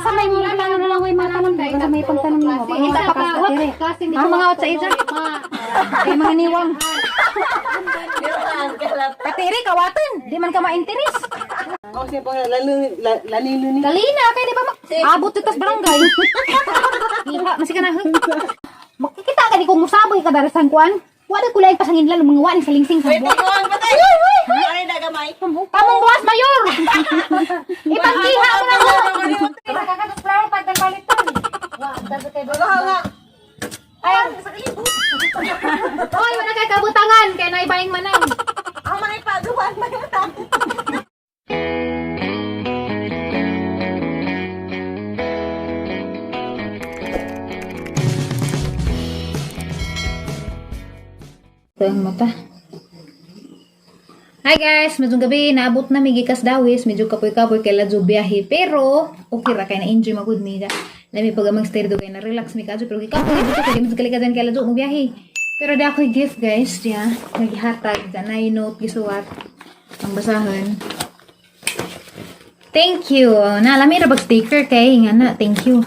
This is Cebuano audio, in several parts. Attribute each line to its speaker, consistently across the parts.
Speaker 1: Unsa may mga plano na lang way matanong mo? Unsa may pagtanong mo? Mangita pa ka dire. Ang mga out sa isa. Kay mga niwang. Katiri kawatan, di man ka ma-interes.
Speaker 2: Ako siya pang lalilo ni.
Speaker 1: Kalina kay di ba abot dito sa barangay. Iha, masika na. Makikita ka di kung musaboy ka dara sa kuan. Wala ko laing pasangin lalo mga wani sa lingsing sa buwan.
Speaker 2: Tingnan patay. Ay nagamay.
Speaker 1: Kamong buwas mayor. Ipagkiha mo na ko.
Speaker 2: Nga.
Speaker 1: Ay, oy, wala kay kabutangan kay naibaing manang.
Speaker 2: Ang mga ipagawan may utang.
Speaker 1: Ito ang mata. Hi guys, medyo gabi naabot na mi gikas dawis, medyo kapoy-kapoy kay ladyo biyahe pero okay ra kay na enjoy magud mi da. Lami pag amang stay kay na relax mi kadyo pero gikapoy dito kay medyo kalikadan kay ladyo mo biyahe. Pero da ako'y gift guys, diya naghihatag da na note gisuwat ang basahan. Thank you. Na lami ra bag sticker kay nga na thank you.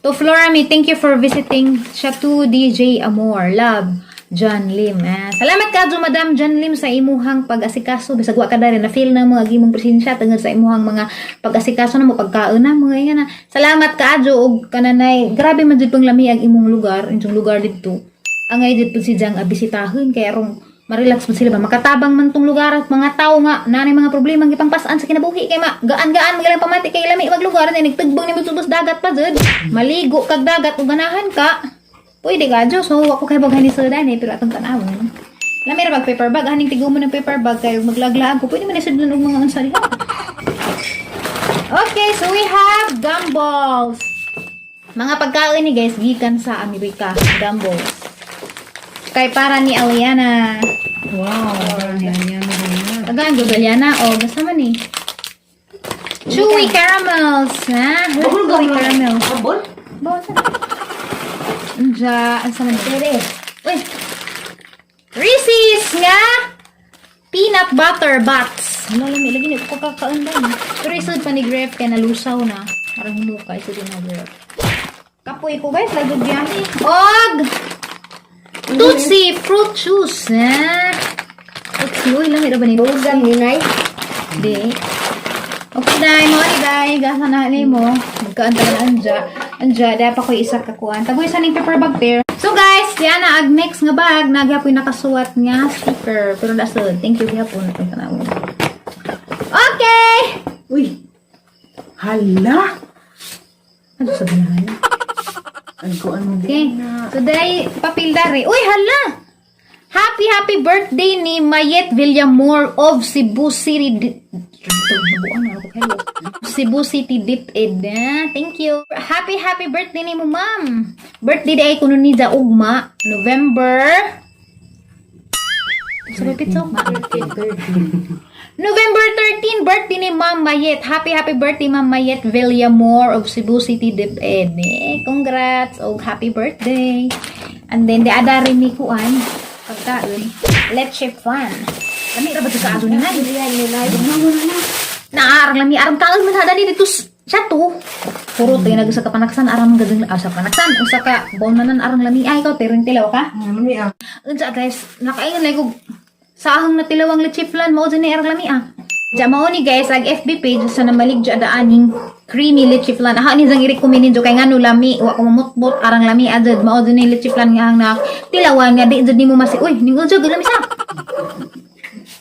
Speaker 1: To Florami, thank you for visiting Chateau DJ Amor. Love, John Lim. Ah, salamat ka, Madam John Lim, sa imuhang pag-asikaso. Bisag wa ka diri na feel na mga imong presensya tungod sa imuhang mga pag-asikaso na mo pagkaon na mga yan na. Salamat ka, Adjo, og kananay. Grabe man jud pang lami ang imong lugar, inyong lugar didto. Angay jud pud si Jang abisitahon kay arong marelax man sila ba makatabang man tong lugar at mga tao nga nanay mga problema ang gipangpasan sa kinabuhi kay ma gaan-gaan magalang pamati kay lami maglugar na nagtugbong nimo subos dagat pa jud maligo kag dagat ug ganahan ka pwede ka Diyos so wa ko kay bagani sa dani pero atong tan-awon lami ra bag paper bag haning tigo mo ng paper bag kay maglaglaag ko pwede man isudlan og mga unsa diha. Okay, so we have gumballs, mga pagkain ni guys gikan sa Amerika, gumballs kay para ni Aliana.
Speaker 2: Wow. Yan yan yan.
Speaker 1: Tagaan, Aliana. O, basta man eh. Chewy caramels. Ha? Chewy caramels.
Speaker 2: Ambon?
Speaker 1: Bawal sa. Anja, ang sama ni. Uy! Reese's nga! Peanut butter box. Ano lang, lagi ni ko kakaon ba ni. Pero isod pa ni Gref kaya nalusaw na. Parang humuka, isod din na Gref. Kapoy ko guys, lagi biyahe. Og! Tootsie fruit juice. Ha? Tootsie, uy, lamig na ba ni Tootsie?
Speaker 2: Ninay.
Speaker 1: Di. Okay, day. Mo ni day. Gasa na ni mo. Magkaanta na anja. Anja, dapat ko isa kakuan. Tagoy sa ning paper bag pair. So guys, yan na ag next nga bag. Nagyapoy nakasuwat nga sticker. Pero nasud. Thank you gyapon atong tanawon. Okay.
Speaker 2: Uy. Hala.
Speaker 1: Ano sa ganahan?
Speaker 2: Ang ko ano
Speaker 1: Okay. So day papel dare. Uy, hala. Happy happy birthday ni Mayet Villamor of Cebu City. Cebu City Deep Ed. Ah, thank you. Happy happy birthday ni mo, ma'am. Birthday day kuno ni ja ugma, November. Sa may pitso? November 13, birthday ni Ma'am Mayet. Happy, happy birthday, Ma'am Mayet Villamor of Cebu City DepEd. Eh, congrats. Oh, happy birthday. And then, the ada rin ni Kuan. Pagkaon. Leche flan. Lami ra ba ito sa aso ni Nay? Naarang lami. Arang kaon man hada ni dito siya to. Puro tayo nag sa kapanaksan. Arang gadang ah, sa panaksan. Usa ka bonanan arang lami. Ay, ikaw, tereng tilaw ka?
Speaker 2: Ano ni ah?
Speaker 1: Unsa guys, nakaingon na ko sahang na tilawang leche flan mao dyan ni arang lami ah. Diya mao ni guys ag FB page sa namalig dya daaning creamy leche flan. Aha ni jang i-recommend ninyo kay ngano lami wa ko mamutbot arang lami adjud mao dyan ni leche flan nga ang na tilawan nga di jud nimo masi. Uy, ning ujog lami sa.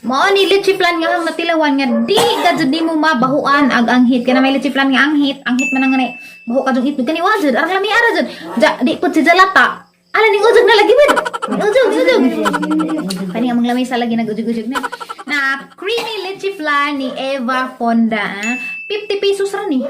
Speaker 1: Mao ni leche flan nga ang natilawan nga di ka jud nimo mabahuan ag anghit kay na may leche flan nga anghit, anghit man ang nga baho ka jung itlog kani wa jud arang lami ara jud. Ja, di pud si jalata. Ala ning ujog na lagi man. Ning ujog, ujog. Kani ang mga lamesa lagi nag-ujog-ujog na. Na creamy leche flan ni Eva Fonda. Ah. 50 pesos ra ni.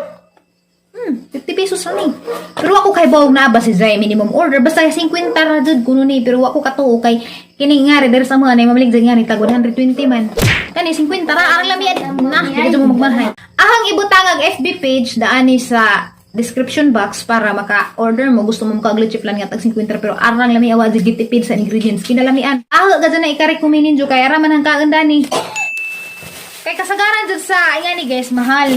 Speaker 1: 50 pesos ra ni. Pero ako kay bawog na ba si Zay minimum order basta 50 ra jud kuno ni pero ako katuo kay kini nga ri diri sa mga nay mamalig jud nga ni tag 120 man. Kani 50 ra arang lami na dili jud mo magmahay. Ahang ibutang ang FB page daani sa description box para maka-order mo gusto mo maka leche flan nga tag 50 pero arang lami awa jud gitipid sa ingredients kinalamian. Ah ga na i-recommend ninyo kay ara man ang kaon dani. Kay kasagaran jud sa ingani guys mahal.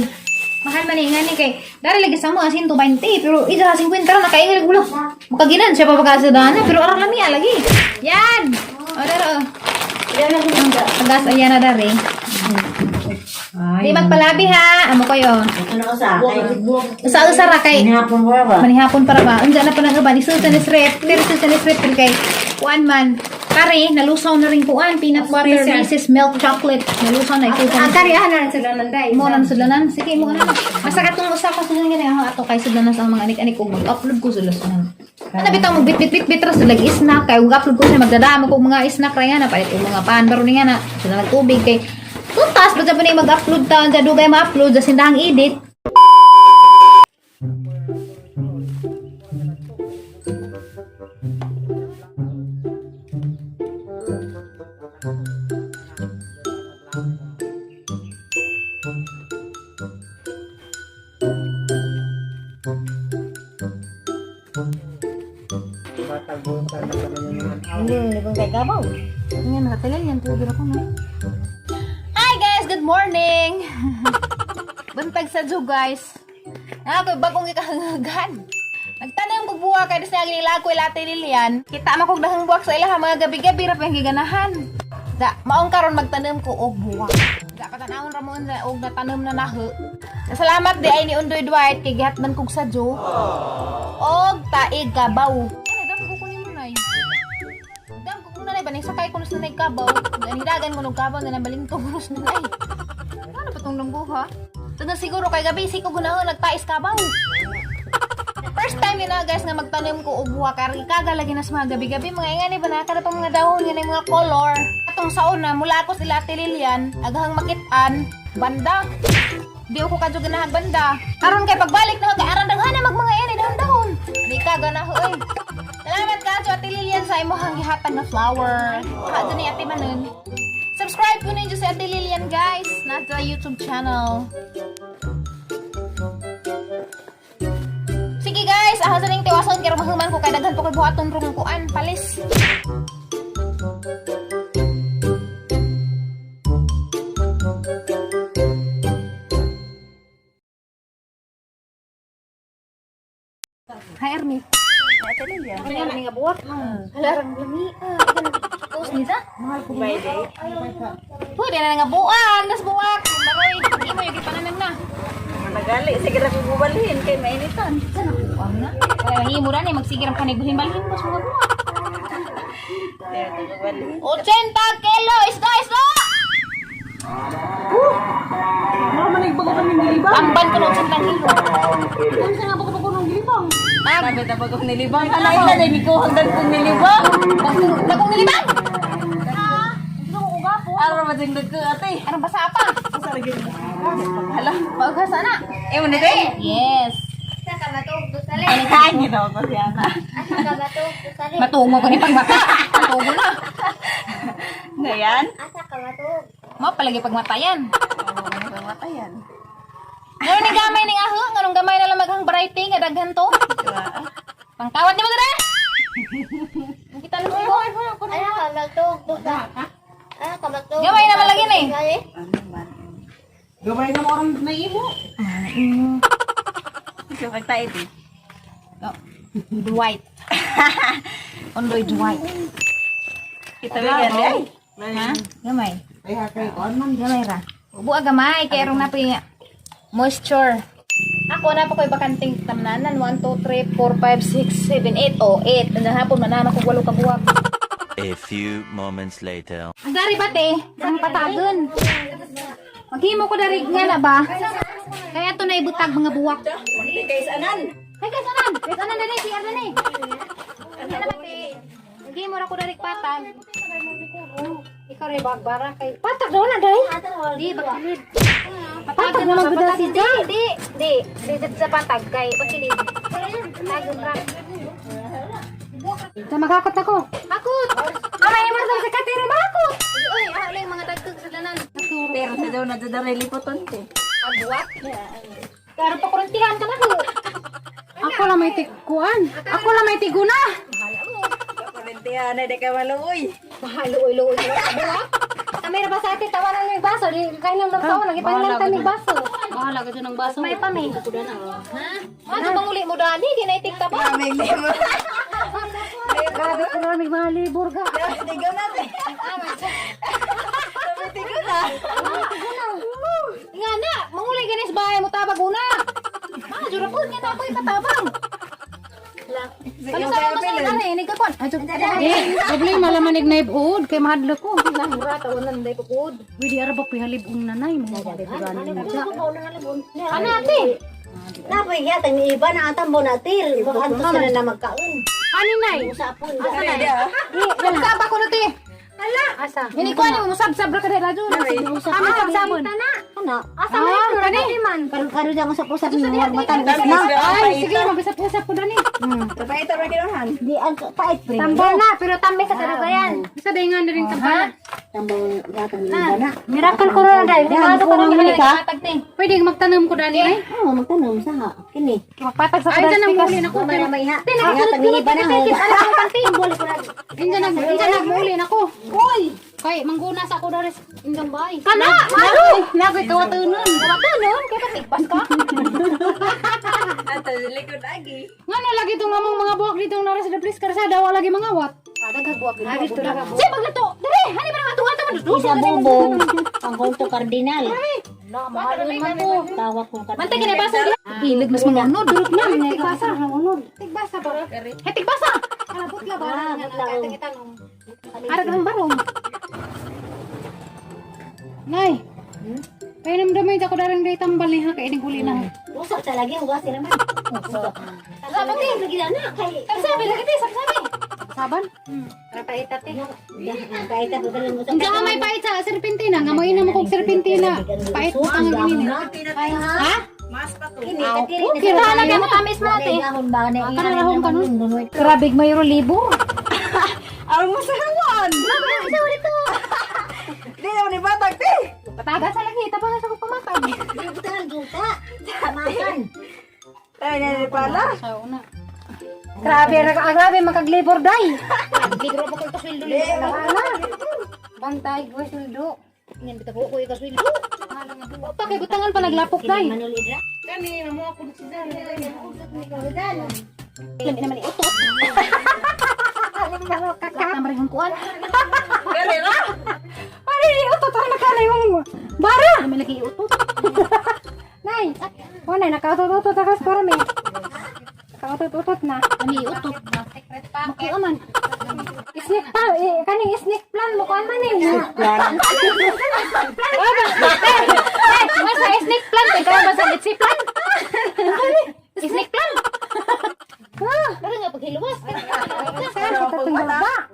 Speaker 1: Mahal man ni nga ni kay dari lagi sa mo 120 pero isa 50 ra nakaingil gulo. Makaginan siya pa pagka sa dana pero arang lami lagi. Yan. O daro. Tagas ayan na dari.
Speaker 2: Ay,
Speaker 1: Di magpalabi ha. Amo kayo.
Speaker 3: Ano ko sa akin?
Speaker 1: Usa-usa ra kay
Speaker 3: Hinapon ko ba?
Speaker 1: manihapon para ba? Unsa na pa nang uban isulta ni rep, pero sulta ni rep pero kay kuan man. Kare, nalusaw na rin kuan, peanut butter, Reese's milk chocolate. Nalusaw na ito.
Speaker 4: Ang karihan na sila nanday.
Speaker 1: Mo nang sudlanan. Sige, mo na. Basta katong usa ka sudlanan gani ako ato kay sudlanan sa mga anik-anik kog mag-upload ko sila sa nang. Ano bitaw mag bit bit bit bit ra sila snack kay ug upload ko siya magdadamo ko mga snack ra nga na palit og mga pan baro ni nga na sila nagtubig kay tutas basta pa ni mag-upload ta unsa dugay ma-upload sa sindang edit. Nga nakatagal yan tubig ako na. Hi guys, good morning. Buntag sa zoo guys. Ako bagong gikahangagan. Nagtanong kog buwa kay sa nila ko ilate Lilian. Kita man kog dahang buwak sa ilaha mga gabi-gabi ra pa yung giganahan. Da, maong karon magtanom ko og buwak. Da patanawon ra mo unsa og natanom na naho. Salamat di ay ni Undoy Dwight kay gihatman kog sa zoo. Og taig kabaw. Ano dam ko kunin mo nay. Dam ko kuna nay baning sakay ko na sa nay kabaw. Ani dagan ko nog kabaw na nabalingto ko sa nay. Ano pa tong lunggo ha? Tanan siguro kay gabi si ko gunahon nagtais kabaw. First time yun na guys nga magtanim ko og buha kay kaga lagi na sa mga gabi-gabi mga ingani ba na kada pa mga dahon nga mga color. Atong saon na mula ako sila Ate Lilian aghang makit-an banda. Di ako kadyo ganahag banda. Karon kay pagbalik na kay aran daghan na mag mga ini dahon-dahon. Di ka ganaho oy. Salamat ka Ate Lilian sa imong gihatag na flower. Kadto ni Ate Manon. Subscribe ko ninyo sa Ate Lilian guys nasa YouTube channel. Sige guys, ako sa ning tiwason kay mahuman ko kay daghan po kay buhaton rong kuan palis. Hi Army. Hi Army nga buwak. Hala rang lami. Tapos nisa? Pwede na nga buwak, nas buwak. Maroy, di mo yung ipananan na.
Speaker 2: Nagali, sige lang kong bubalhin kay mainitan.
Speaker 1: Sana buwang na. Kaya himo ra ni magsigir ang kanay balhin-balhin mo sa mga buwak. 80 kilo isda isda.
Speaker 2: Mga manig bago kami nilibang.
Speaker 1: Amban ko ng 80 kilo.
Speaker 2: Unsa nga bago bago nung nilibang?
Speaker 1: Tag,
Speaker 2: Sabi na bago nilibang. Hala ila na ni ko hanggang kong nilibang.
Speaker 1: dagong nilibang.
Speaker 2: Araw ba ding dagko ate?
Speaker 1: Arang basa pa.
Speaker 2: Hala.
Speaker 1: Paghasa na.
Speaker 2: Eh mo na day.
Speaker 1: Yes.
Speaker 2: Ay, ginawa ko siya na.
Speaker 1: Matugo ko ni pagmata. Matugo na.
Speaker 2: Ngayon?
Speaker 1: Mao palagi pagmatayan.
Speaker 2: Oo, matayan.
Speaker 1: Ngano ni gamay ning aho, nganong gamay na lang maghang variety nga daghan to. Pangkawat ni mo dere. Kita na mo. Gamay naman lagi ni.
Speaker 2: Gabay na mo orang naimo. Ikaw pagtaid eh.
Speaker 1: Oh. Dwight. Ondoy Dwight.
Speaker 2: Kita ba yan ay?
Speaker 1: Ha? Gamay.
Speaker 2: Ay, hakay ko man.
Speaker 1: Gamay ra. Ubo gamay kay rong napoy moisture. Ako na pa ko'y bakanting tamnanan 1 2 3 4 5 6 7 8 oh 8. Ang hapon manama ko walo ka buwak.
Speaker 5: A few moments later.
Speaker 1: Ang dari ba te? Ang patagon. Maghimo ko dari nga na ba? Kaya to na ibutag mga buwak.
Speaker 2: Kay anan.
Speaker 1: Ay, kay sanan! Kay sanan dali, si Ardan eh. Ano na ba te? Maghimo ra ko dari patag. Ikaw rin bagbara kay
Speaker 4: Patag daw na day.
Speaker 1: Di bakilid.
Speaker 4: Patag naman gud na si Jay.
Speaker 1: Di, di, di di sa patag kay bakilid. Patagon ra.
Speaker 4: Sa makakot ako.
Speaker 1: Hakot.
Speaker 4: Amay mo sa katira makakot.
Speaker 1: Uy, ah, uling mga dagkag sa danan.
Speaker 2: Pero sa daw na dadari lipoton ko.
Speaker 1: Agwat. Pero pa kuruntihan ka na ho.
Speaker 4: Ako lang may tiguan. Ako lang may tiguna.
Speaker 1: Bahala mo.
Speaker 2: Kurentihan na di ka maluoy.
Speaker 1: Bahala, uy, luoy.
Speaker 4: Amay ra ba sa ate tawanan mo yung baso. Di kay nang tawa nang ipanglan ta mig baso. Bahala ka dyan ng baso.
Speaker 1: May pa may. Ha? Ano bang uli mo dani? Di na itik ba?
Speaker 4: Grabe ko na may mga libur ka.
Speaker 2: Tigaw natin. Tigaw na.
Speaker 1: Nga na, mangulay ganis bahay mo tabag una. Ah, jura po, nga na ako ikatabang. Ano sa mga sa ano eh, nagkakuan. Ay,
Speaker 4: Eh, problema laman ignaib-ud kay mahadlok ko.
Speaker 1: Mura, tawanan, day pupud.
Speaker 4: Pwede ara ba pihalibong nanay mo gani mo dya.
Speaker 1: Ano ate?
Speaker 3: Napoy yata ni iba na atang bonatil. Baka antos sila na magkaon.
Speaker 4: Ani nay?
Speaker 3: Usapon.
Speaker 1: Sabsab ako na te.
Speaker 4: Asa?
Speaker 1: Ini ko ano, musabsab ra ka dahil radyo.
Speaker 4: Kami sabsabon.
Speaker 3: Ano?
Speaker 4: Asa man kani?
Speaker 3: Karon-karon dyan usap-usap ni mga matamis na.
Speaker 4: Ay, sige, magisap-usap ko dani.
Speaker 2: Kapait ra kinuhan.
Speaker 3: Di ang pait pre.
Speaker 4: Tambal na, pero tambi sa karugayan. Isa day nga na rin tambal.
Speaker 3: Tambang yata ni iba na.
Speaker 4: Miracle ko na dahil.
Speaker 3: Yan, kuha mo ni ka.
Speaker 4: Pwede magtanom ko dani ay.
Speaker 3: Oo, magtanom sa ha. Kini.
Speaker 1: Magpatag sa
Speaker 4: Ay, dyan ang muli na ko.
Speaker 3: Mamaya may ha.
Speaker 1: Te, nakasunod
Speaker 3: Yata ni iba na.
Speaker 4: Injan nag injan nagmuli na ko. Uy! Kay mangguna sa ako dari sa indang bahay.
Speaker 1: Kana!
Speaker 4: Nagoy, nagoy kawatunon.
Speaker 1: Kawatunon? Kaya patigpas ka?
Speaker 2: Ato likod agi.
Speaker 4: Ngano lagi tong among mga buhok ditong nara sa Daplis Karsada wala lagi mga wat.
Speaker 1: Dito na Siya pagluto! Dere! Hani ba naman itong ato man?
Speaker 3: Isa bubong. Ang konto kardinal.
Speaker 4: Man ko.
Speaker 3: Tawag kong kardinal.
Speaker 1: Mantay kinabasa diha. Ilig mas mga unod.
Speaker 4: Durot na tigbasa, unod. Tigbasa ba?
Speaker 1: Hey, tigbasa!
Speaker 4: Alabot la ba?
Speaker 3: Ah, butla, oh.
Speaker 4: Ara kang barong. Nay. Kay namdamay ako darang day tambal ni ha kay ining huli na.
Speaker 3: Usap sa lagi, hugas sila man.
Speaker 1: Sabi ti!
Speaker 3: Lagi na kay.
Speaker 1: Sabi lagi ti! Sabi!
Speaker 4: Saban?
Speaker 1: Pait ate.
Speaker 3: Kahit ako ganun usap.
Speaker 4: Unsa ka may pait sa serpentina nga mo ina mo kog serpentina. Pait ang gini. Ha?
Speaker 2: Mas pa to.
Speaker 3: Kini, katiri na
Speaker 4: Okay,
Speaker 3: sa-
Speaker 4: ra
Speaker 1: Talaga mo tamis mo ate.
Speaker 3: Dahon ba na
Speaker 4: Kana rahong kanon. Grabe mayro libo.
Speaker 2: Ang masahawan. Di naman ni batag te.
Speaker 1: Pataga sa lagi. Tabangan sa kong pamatag.
Speaker 3: Butangan juta. Makan.
Speaker 2: Ay na pala.
Speaker 4: Sa una. Grabe ra ah, grabe makaglibor day.
Speaker 1: Ligro pa kong kaswildo.
Speaker 4: Bantay ko sweldo.
Speaker 1: Yan bitaw ko ko kaswildo.
Speaker 4: Pa kay butangan pa naglapok day.
Speaker 3: Manol Idra.
Speaker 4: Kani mo ako si Zara.
Speaker 1: Lami naman iutot. Tama rin kuan.
Speaker 2: Kani ra.
Speaker 4: Ay, utot ra nakalay mong bara.
Speaker 1: Lami lagi iutot.
Speaker 4: Nay, o nay nakautot-utot akas para may. Nakautot-utot na.
Speaker 1: Lami iutot.
Speaker 4: Makuha man. Snake pa, eh, kaning snake plan mo kuan man eh.
Speaker 3: Plan.
Speaker 1: Eh, masa snake plant ikaw ba sa litsi plant? Snake plant. Pero nga paghiluwas.
Speaker 4: Saan sa tatong baba?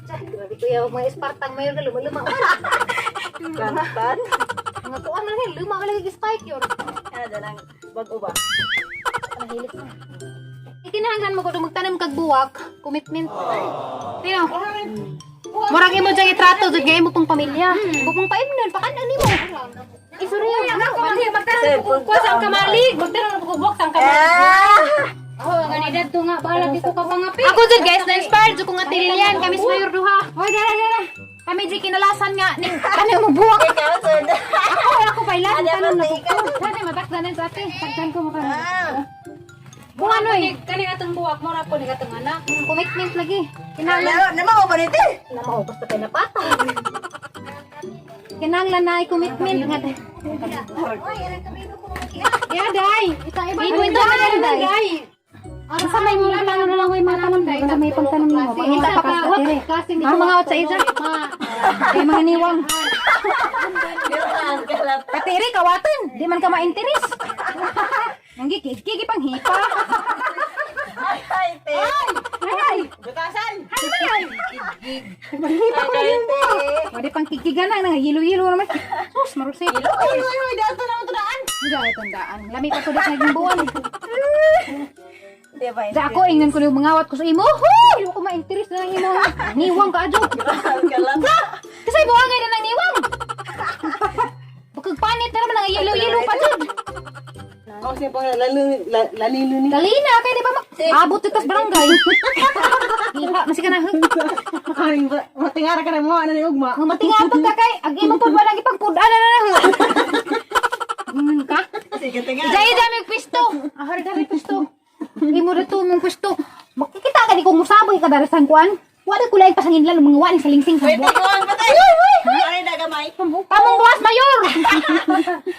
Speaker 1: Grabe kuya, mga Spartan mayor ka luma-luma.
Speaker 2: Pan.
Speaker 1: Mga kuan man rin, luma lagi spike yun.
Speaker 2: Ano dalang bago ba?
Speaker 1: Nahilik na. Ikinahanglan mo ko kung magtanim kag buwak, commitment. Tino. Murag imo diyang itrato jud kay imo pong pamilya. Bukong paimnon, pakan nimo. Isuri yung
Speaker 4: Ako magtanong ko kuha sa kamalig, magtanong ko buwak sa kamalig. Oh, ang edad to nga bahala di ko kapangapi.
Speaker 1: Ako jud guys, na-inspired jud ko nga tililian kami sa mayor duha.
Speaker 4: Hoy, dara dara.
Speaker 1: Kami jud kinalasan nga ning kami mo buwak.
Speaker 2: Ikaw sir.
Speaker 4: Ako ako pa ilan tanong na ko.
Speaker 1: Kani matakdanan sa ate.
Speaker 4: Tagdan ko maka. Kung ano eh, kani atong buwak mo ra po ni katong anak.
Speaker 1: Commitment lagi.
Speaker 2: Kinahanglan na mo ba nito?
Speaker 1: Na maubos na tayo napata. Kinahanglan na ay commitment nga.
Speaker 4: Ya day, ita iba.
Speaker 1: Ibo ito na lang, day.
Speaker 4: Day. Asa may mga tanong na lang may mga tanong day.
Speaker 1: Asa may pagtanong nimo? Pangita pa ka sa tere.
Speaker 4: Klase
Speaker 1: Ang mga out sa isa. Kay mga niwang. Katiri kawatan, di man ka ma-interes. Nanggikig pang hipa.
Speaker 2: Ay te.
Speaker 1: Ay,
Speaker 2: Bukasan.
Speaker 1: panghipa ko na yun mo. Wadi pang kikigan na, nangayilo-yilo naman. Sus, marusay.
Speaker 2: Uy uy uy, dato na mo daan.
Speaker 1: Hindi ay tandaan. Lami pa to naging buwan.
Speaker 2: Di ba?
Speaker 1: Sa ako ingnan ko yung mangawat ko sa imo. Huy, ko ma-interes na ng imo. Niwang ka adyo. Kasi buhangay na ng niwang. Bukag panit na naman ang yelo-yelo pa jud.
Speaker 2: Oh, siya pang lalilo ni.
Speaker 1: Dali na kay di ba abot dito sa barangay. Iha, masika na.
Speaker 2: Makaring matingara ka na mo ano ni ugma.
Speaker 1: Ang matingapag ka kay ag imo pud walang ipagpud-an na na. Ingon ka.
Speaker 2: Sige, tinga.
Speaker 1: Ijay ijay may pwesto. Ahari ka may pwesto. Imo na to mong pwesto. Makikita ka di kung musaboy ka dara sa kuan. Wala ko laing pasangin lalo mga wani sa lingsing sa
Speaker 2: Pwede
Speaker 1: buwak.
Speaker 2: ko ang patay. Ay, nagamay.
Speaker 1: Kamong buwas mayor.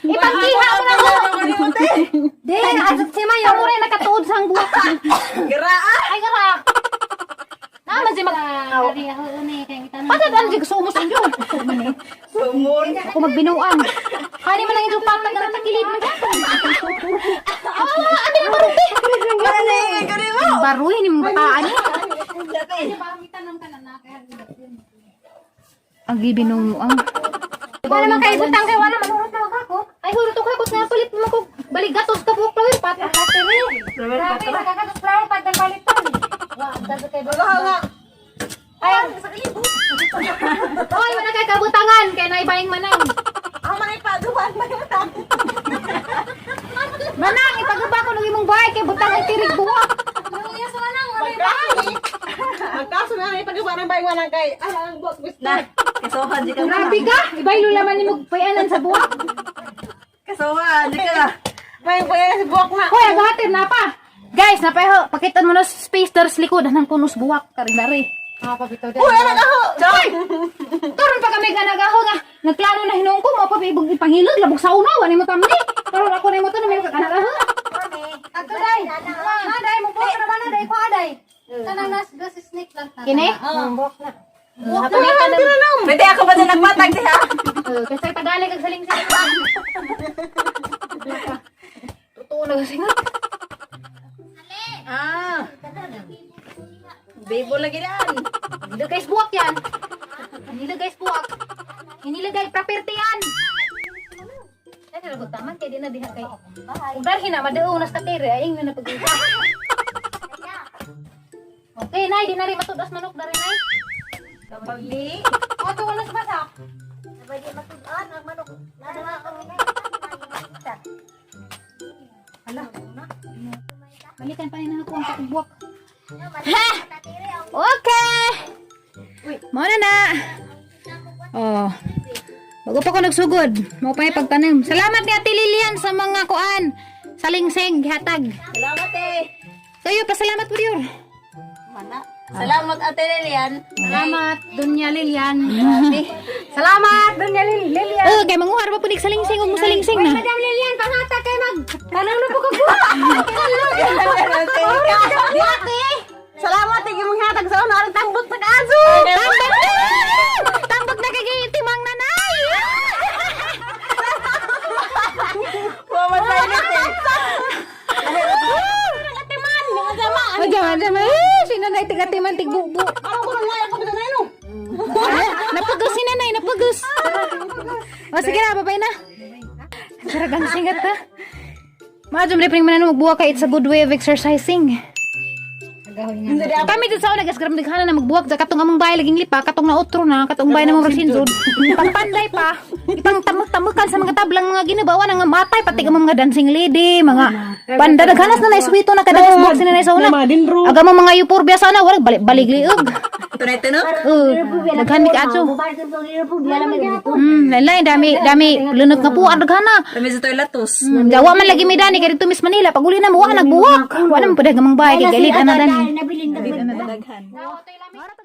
Speaker 1: Ipangkiha mo na ko.
Speaker 4: Di, asat si Mayor.
Speaker 1: Kamo rin nakatuod sa ang buwak.
Speaker 2: Garaa.
Speaker 1: Ay gara. Naman si mag
Speaker 4: Kari ako una eh, kaya kita na.
Speaker 1: Patad ano si sumos inyo.
Speaker 2: Sumon.
Speaker 1: Ako magbinuang. Hani man lang inyong patag na takilid man gatong. Ah, ano yung baruti?
Speaker 2: Wala na yung gani mo.
Speaker 1: Baruhin ni mga bataan eh.
Speaker 2: Dati.
Speaker 4: Parang itanong ka na na, kaya
Speaker 1: Ang gibinuang.
Speaker 4: Wala man kay butang kay wala man hurot na ako.
Speaker 1: Ay, hurot ko hakot nga palit mo ko. Baligatos ka buok flower pot.
Speaker 4: Grabe, nakakatos flower pag nagpalitan. Wa, dapat kay
Speaker 2: Wala nga.
Speaker 1: Ay, oy, wala kay kabutangan kay naibaying manang.
Speaker 2: Ang mga ipagawan ba yung tao?
Speaker 1: Manang, ipagaba ko ng imong bahay kay butang ay tirig buwak.
Speaker 4: Luya sa manang, wala.
Speaker 2: Magkaso na ang ipagawa ng baywan ang kay. Ala ang buwak gusto. Na. Kasuhan di ka.
Speaker 1: Grabe ka, ibay lula man nimo payanan sa buwak.
Speaker 2: Kasuhan di ka. May bayan sa buwak na.
Speaker 1: Hoy, agatin na pa. Guys, napay ho, pakitan mo na sa space dar sa likod anang punos buwak karing dari.
Speaker 4: Ah, pabitaw
Speaker 2: Uy, ala ka ho. Choy.
Speaker 1: Karon pa kami ganagaho nga nagplano na hinuon ko mo pa ibog ipangilog labog sa una wa nimo tamni. Karon ako nimo to na may kakanagaho.
Speaker 4: Ato day. Na day mo buwak na ba na day ko aday. Kanang nas gas snake plant na.
Speaker 1: Kini?
Speaker 4: Oo, buwak na.
Speaker 2: Pwede ako ba na nagpatag diha?
Speaker 1: Kasi tagalig ang saling-saling. Totoo na kasi nga.
Speaker 2: Ah. Bebo lagi dan.
Speaker 1: Nila guys buwak yan. Nila guys buwak. Nilagay property yan. Ay, nalagot taman kay di na diha kay. Ug darhin na madeo nas takere ay ingna na pag. Okay, nay, di na rin matudas manok dari nay.
Speaker 2: Pagli.
Speaker 4: Ato wala sa basak.
Speaker 3: Pwede matudan ang manok. Nanawa kami na.
Speaker 1: Hala. Balikan pa ni na ako ang katong buwak. Ha! Okay. Mao na na. Oh. Bago pa ko nagsugod, mao pa yung pagtanim. Salamat ni Ate Lilian sa mga kuan, salingsing gihatag.
Speaker 2: Salamat eh.
Speaker 1: Kayo, pasalamat po yun.
Speaker 2: Mana. Salamat Ate Lilian.
Speaker 4: Salamat, Dunya Lilian. Salamat, Dunya Lilian.
Speaker 1: Oh, kay manguhar pa punig salingsing ug musalingsing na.
Speaker 4: Madam Lilian, pangata kay mag. Tanong na po ko buwak.
Speaker 2: Salamat eh imong hatag sa una aron tambot sa kaso.
Speaker 1: Tambag na! Tambag na kay timang nanay.
Speaker 2: Wa man tayo eh.
Speaker 1: Adyan, adyan. Eh, si nanay tigatiman tigbubo.
Speaker 2: Ano ko nang wala ko na no.
Speaker 1: Napugos si nanay, napugos. O sige na, babay na. Saragang singat ha. Maadyo mo rin man magbuwa kay it's a good way of exercising. Kami dito sa una, gas grabe naghanan na magbuwak. Sa katong among bahay laging lipa, katong naotro na, katong bahay na mga sinzod. Pangpanday pa, ipang tamuk-tamukan sa mga tablang mga ginabawa na nga matay, pati ang mga dancing lady, mga banda. Naghanas na naiswito na kadagas buwak sila na sa una. Aga mo mga euphorbia sana, walang balik baligliog.
Speaker 2: Tunay tunok.
Speaker 1: Oh, daghan mi kaadto. Lain dami dami lunod nga puar daghana.
Speaker 2: Kami sa toiletos.
Speaker 1: Dawa man lagi mi dani kay dito Miss Manila pag uli na mo wa nagbuwak. Wa na mo padag amang bahay kay galit ana dani.
Speaker 3: Nabilin na
Speaker 2: Daghan.
Speaker 1: Daghan.